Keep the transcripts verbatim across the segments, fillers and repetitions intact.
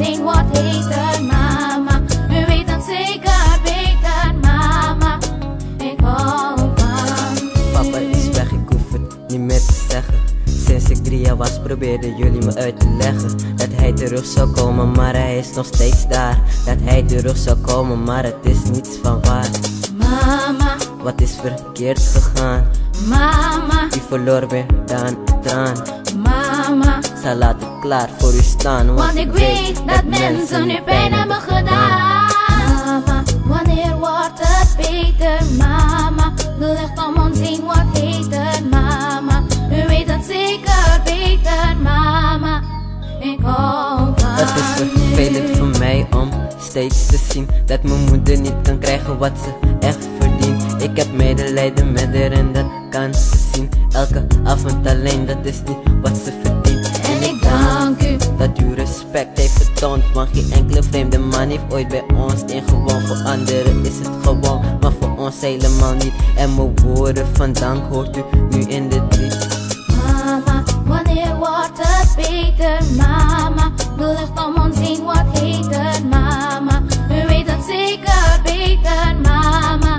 zien wordt heter, mama. U weet het zeker beter, mama. Ik hou van u. Papa is weg, ik hoef het niet meer te zeggen. Sinds ik drie jaar was, probeerden jullie me uit te leggen dat hij terug zou komen, maar hij is nog steeds daar. Dat hij terug zou komen, maar het is niets van waar. Mama, wat is verkeerd gegaan? Mama, u verloor weer dan traan. Mama, zal later klaar voor u staan, want ik weet dat mensen u pijn hebben gedaan. Mama, wanneer wordt het beter, mama? De lucht om ons heen wordt heter, mama. U weet het zeker beter, mama. Ik hou van u. Het is vervelend voor mij om steeds te zien dat mijn moeder niet kan krijgen wat ze echt verdient. Ik heb medelijden met haar en dat kan ze zien. Elke avond alleen, dat is niet wat ze verdient. En ik dank u dat u respect heeft getoond, want geen enkele vreemde man heeft ooit bij ons ingewoond. Voor anderen is het gewoon, maar voor ons helemaal niet. En mijn woorden van dank hoort u nu in dit lied. Mama, wanneer wordt het beter, mama? De lucht om ons heen wordt heter, mama. U weet het zeker beter, mama.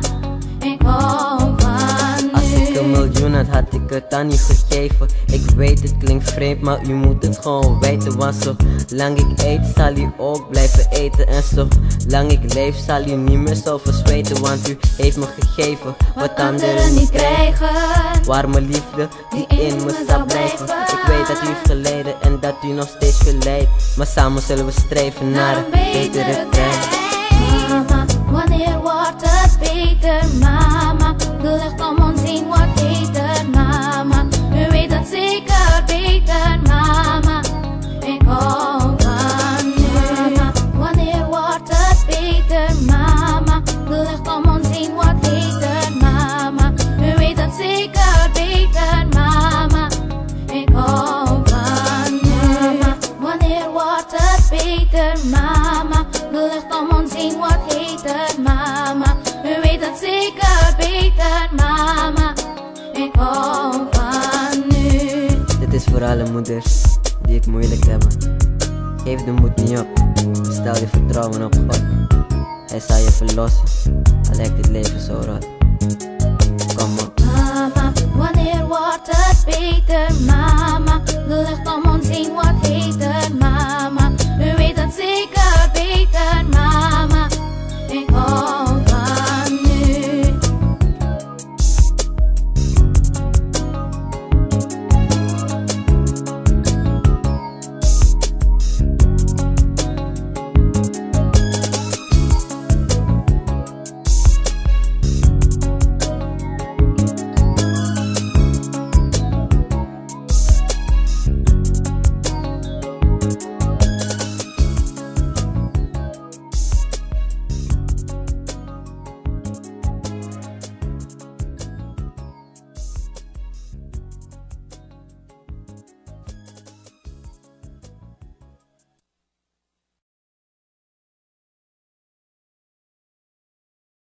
Ik hou van u. Als ik een miljoen had, had ik het aan u gegeven. Ik weet, het klinkt vreemd, maar u moet het gewoon weten. Want zolang ik eet, zal u ook blijven eten. En zolang ik leef, zal u niet meer zo verzweten. Want u heeft me gegeven wat anderen niet krijgen. Warme liefde die in me zal blijven. Ik weet dat u heeft geleden en dat u nog steeds geleidt. Maar samen zullen we streven naar een betere tijd. Mama, wanneer wordt het beter, mama? De lucht om ons heen wordt heter, mama. U weet het zeker beter, mama. Ik hou van u. Mama, wanneer wordt het beter, mama? De lucht om ons heen wordt heter, mama. U weet het zeker beter, mama. Ik hou van u. Mama, wanneer wordt het beter, mama? De lucht om ons heen wordt heter, mama. U weet het zeker beter, mama. Ik hou van u. Dit is voor alle moeders die het moeilijk hebben. Geef de moed niet op. Stel je vertrouwen op God. Hij zal je verlossen, al lijkt het leven zo rot. Kom op. Mama, wanneer wordt het beter, mama? De lucht om ons heen wordt